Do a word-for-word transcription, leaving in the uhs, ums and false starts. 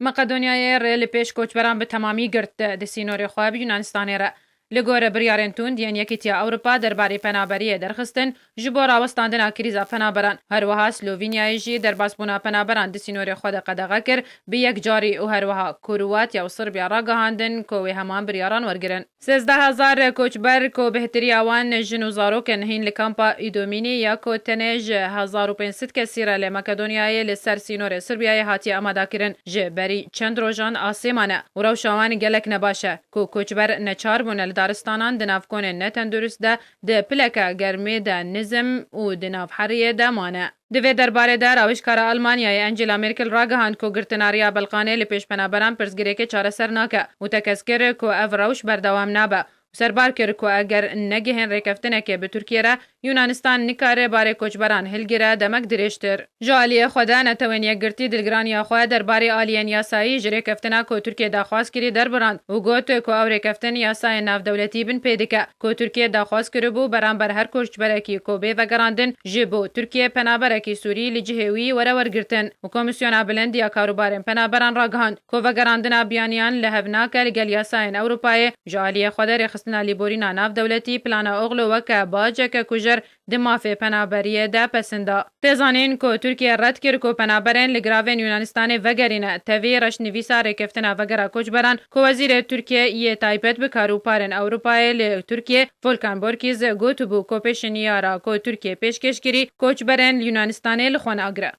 Makedonyayê rê li pêş koçberan bi temamî girt di sînorê xwe bi Yunanistanê re. Li gor biryarên tund yên Yekîtiya Ewropa derbarê penaberiyê derxistin, ji bo rawestandina krîza penaberan, her wiha Slovînyayê jî derbasbûna penaberan di sînorê xwe de qedexe kir, bi yekcarî û her wiha Kroatiya û Sirbiya ragihandin ku wê heman biryaran wergirin. Sêzdeh hezar koçber ku bêhtiriya wan jin û zarok in, hîn li kampa Îdomînî ya ku tenê ji hezar û pênc sed kesî re li Makedonyayê li ser sînorê Sirbiyayê hatiye amadekirin, ji berî çend rojan asê mane û rewşa wan gelek nebaş e, ku koçber neçar bûne li daristanan di nav konên netendurist de, di pileke germê de nizm û di nav heriyê de mane. Di vê derbarê de rawêjkara Almanyayê Angela Merkel ragihand ku girtina riya Belqanê li pêş penaberan pirsgirêkê çareser nake û tekez kir ku ev rewş berdewam nabe û serbar kir ku eger negihên rêkeftinekê bi Tirkiyê re, Yunanistan nikare barê koçberan hilgire demek dirêjtir. Ji aliyê xwe de Netewên Yekgirtî dilgiraniya xwe derbarê aliyên yasayî ji rêkeftina ku Tirkiye daxwaz kirî derbirand û got ku ew rêkeftin yasayên navdewletî bin pê dike. Ku Tirkiye daxwaz kiribû beramber her koçberekî ku bê vegerandin ji bo Tirkiye penaberekî Sûrî li cihê wî were wergirtin û Komîsyona Bilind ya Karûbarên Penaberan ragihand ku vegerandina biyaniyan li hev nake li gel yasayên Ewropayê, ji aliyê xwe de rêxistina lêborîna navdewletî Plana Oxlo weke baceke kujer di mafê penaberiyê de pesin da. Tê zanîn ku Tirkiye red kir ku penaberên li giravên Yunanistanê vegerîne. Tevî reşnivîsa rêkeftina vegera koçberan ku wezîrê Tirkiye yê taybet bi karûbarên Ewropayê li Tirkiye Volkan Borkiz gotibû ku pêşniyara ku Tirkiye pêşkêş kirî koçberên li Yunanistanê li xwe nagire.